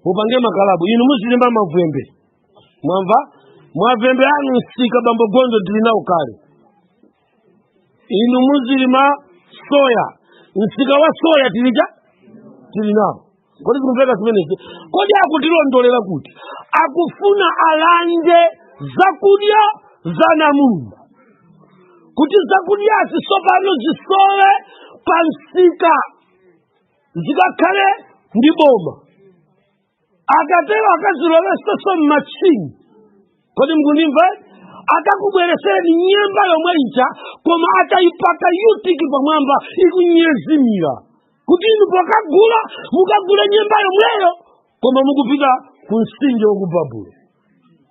Speaker 1: Mupange makalabu, inu muzilimba mavwembe. Mwamva? Mwavembe anu msika bambo Gondo tili nawo kale. Inu muzilima soya, msika wa soya tilija tili nawo. Kodi zikumveka zimenezi? Kodi akutilondolera kuti akufuna alande zakudya za namulungu, kuti zakudyazi tsopano zisowe pa msika, zikakhale ndi boma. Akatero akazilolesenso m'machini. Kodi mukundimva? Akakubweresereni nyemba yomwe ija, koma atayipaka yutiki pamwamba ikunyezimira, kuti inu pokagula mukagule nyemba yomweyo, koma mukupita ku mtsinje wa ku Babulo.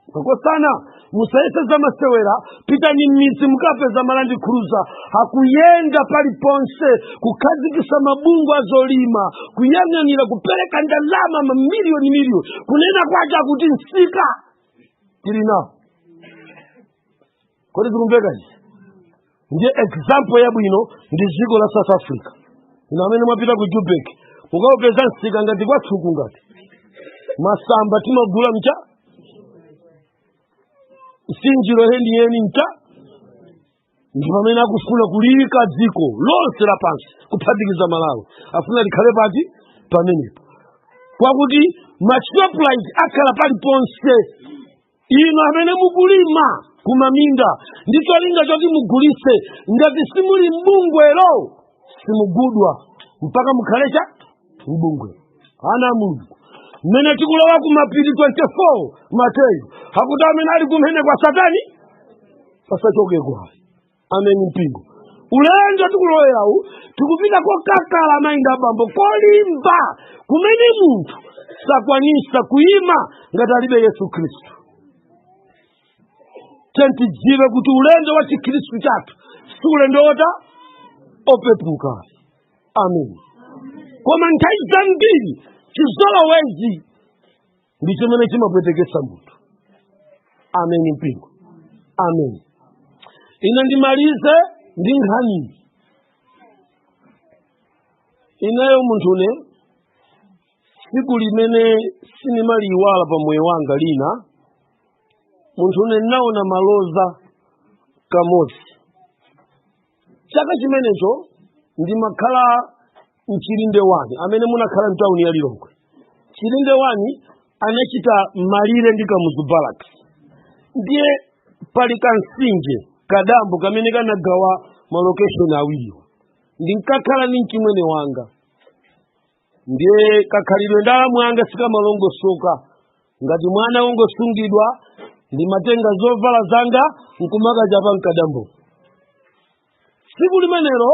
Speaker 1: Makosana, musayese zamasewera. Pitani m'midzi, mukapeza ma Land Cruiser akuyenda paliponse kukhazikisa mabungwe azolima, kuyang'anira, kupereka ndalama mamiliyoni miliyoni, kunena kwacha akuti msika tili nawo. Kodi zikumveka izi? Ndiye example yabwino ndi dziko la South Africa. Ino amene mwapita ku Joburg, mukaupeza msika ngati kwathuku, ngati masamba timagula mcha msinjiro yeniyeni mcha. Ndi pamene akufuna kulika dziko lonse lapansi, kuphatikiza Malawi, afuna likhale pati pamenepo, kwakuti ma Shoprite akhala paliponse. Inu amene mukulima kumaminda ndi cholinga choti mugulise, ngati simuli mbungwero simugudwa, mpaka mukhale cha mbungwe. Ana a Mulungu, mmene tikulowa kumapiri 24 Mateyu akuti amene ali kumene kwa Satani pasachokeko ayi. Ameni mpingo. Ulendo tikulowerawu, tikupita kokakala, amayi ndi abambo, kolimba, kumene munthu sakwanisa kuyima ngati alibe Yesu Khristu. Tidziwe kuti ulendo wa Chikhristu chathu si ulendo wota opepuka. Amen. Koma nthawi zambiri chizolowezi ndi chimene chimapwetekesa munthu. Amen mpingo. Amen. Ine ndimalize ndi nkhani. Ineyo munthune, tsiku limene sinimaliyiwala pa moyo wanga lina, munthune ndinaona maloza kamodzi. Chaka chimenecho ndimakhala mchilinde wani. Amene munakhala mtawuni ya Lilongwe, Chilinde wani anachita malire ndi Kamuzu Barracks. Ndiye pali kamtsinje, kadambo kamene kanagawa ma location awiriwa. Ndinkakhala ndi mchimwene wanga. Ndiye kakhalidwe ndalamu anga sikamalongosoka ngati mwana wongosungidwa. Ndimatenga zovala zanga nkumakachapa mkadambo. Tsiku limenelo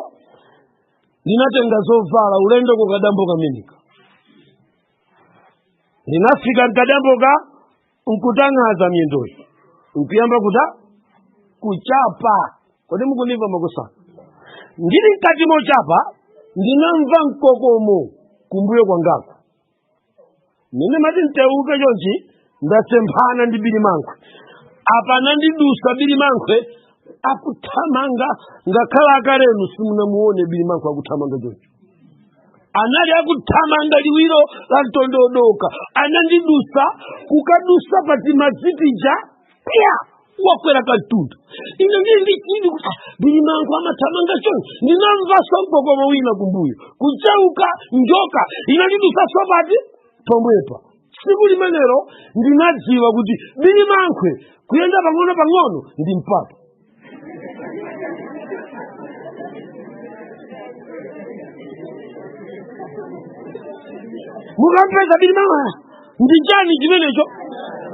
Speaker 1: ndinatenga zovala ulendo ku kadambo kameneka. Ndinafika mkadamboka nkutang'aza miyendoyi, nkuyamba kuta kuchapa. Kodi mukundimva, makosana? Ndili mkati mochapa, ndinamva mkokomo kumbuyo kwangako. Mene mati mteuke chonchi, ndasemphana ndi Bilimankhwe. Apa nandidusa Bilimankhwe akuthamanga. Ngakhala akalenu simunamuone Bilimankhwe akuthamanga choncho. Anali akuthamanga liwiro la mtondodoka. Anandidusa, kukadusa patimadzitija pya. Wakwera kantunda. Ine ndili ndi chidi kuti ah, Birimankhwe amathamanga choncho. Ndinamvanso mkokomo wina kumbuyo, kucheuka, njoka inandidusanso pati pomwepa. Tsiku limenelo ndinadziwa kuti Birimankhwe kuyenda pang'ono pang'ono ndi mpata. Mukampeza Birimankhwe, ndi chani chimenecho?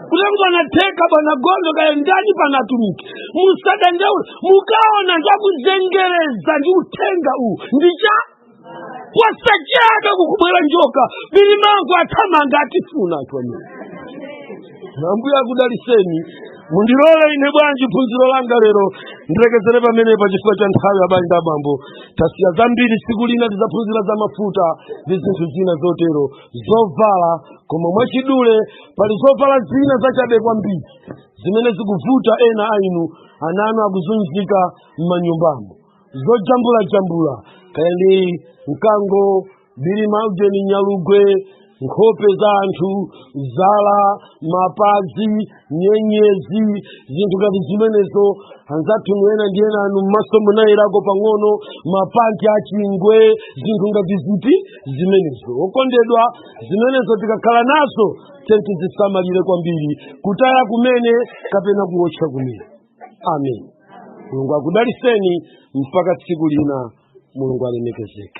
Speaker 1: Kuti anatheka bwana Gondo kaya ndani panatumiki. Musadandaule mukaona njakuzengereza ndi uthenga uwu ndi cha posachedwa kukubwera njoka. Birimankhwe athamanga, atifuna anthu amene. Ambuye akudaliseni. Mundilole ine bwanji phunziro langa lero ndilekezere pamenepa chifukwa cha nthawi. Abale ndi abambo, tasiya zambiri. Tsiku lina tidzaphunzira za mafuta ndi zinthu zina zotero, zovala. Koma mwachidule, pali zovala zina zachabe kwambiri zimene zikuvuta ena a inu. Ana anu akuzunzika m'manyumbamo, zojambulajambula, kaya ndi mkango, birimaujeni, nyalugwe, nkhope za anthu, zala, mapazi, nyenyezi, zinthu ngati zimenezo. Anzathu ena ndi ena anu m'maso munayerako pang'ono, mapanti achingwe, zinthu ngati ziti zimenezo. Okondedwa, zimenezo tikakhala nazo tizisamalire kwambiri, kutaya kumene kapena kuwotcha kumene. Amen. Mulungu akudaliseni mpaka tsiku lina. Mulungu alemekezeke.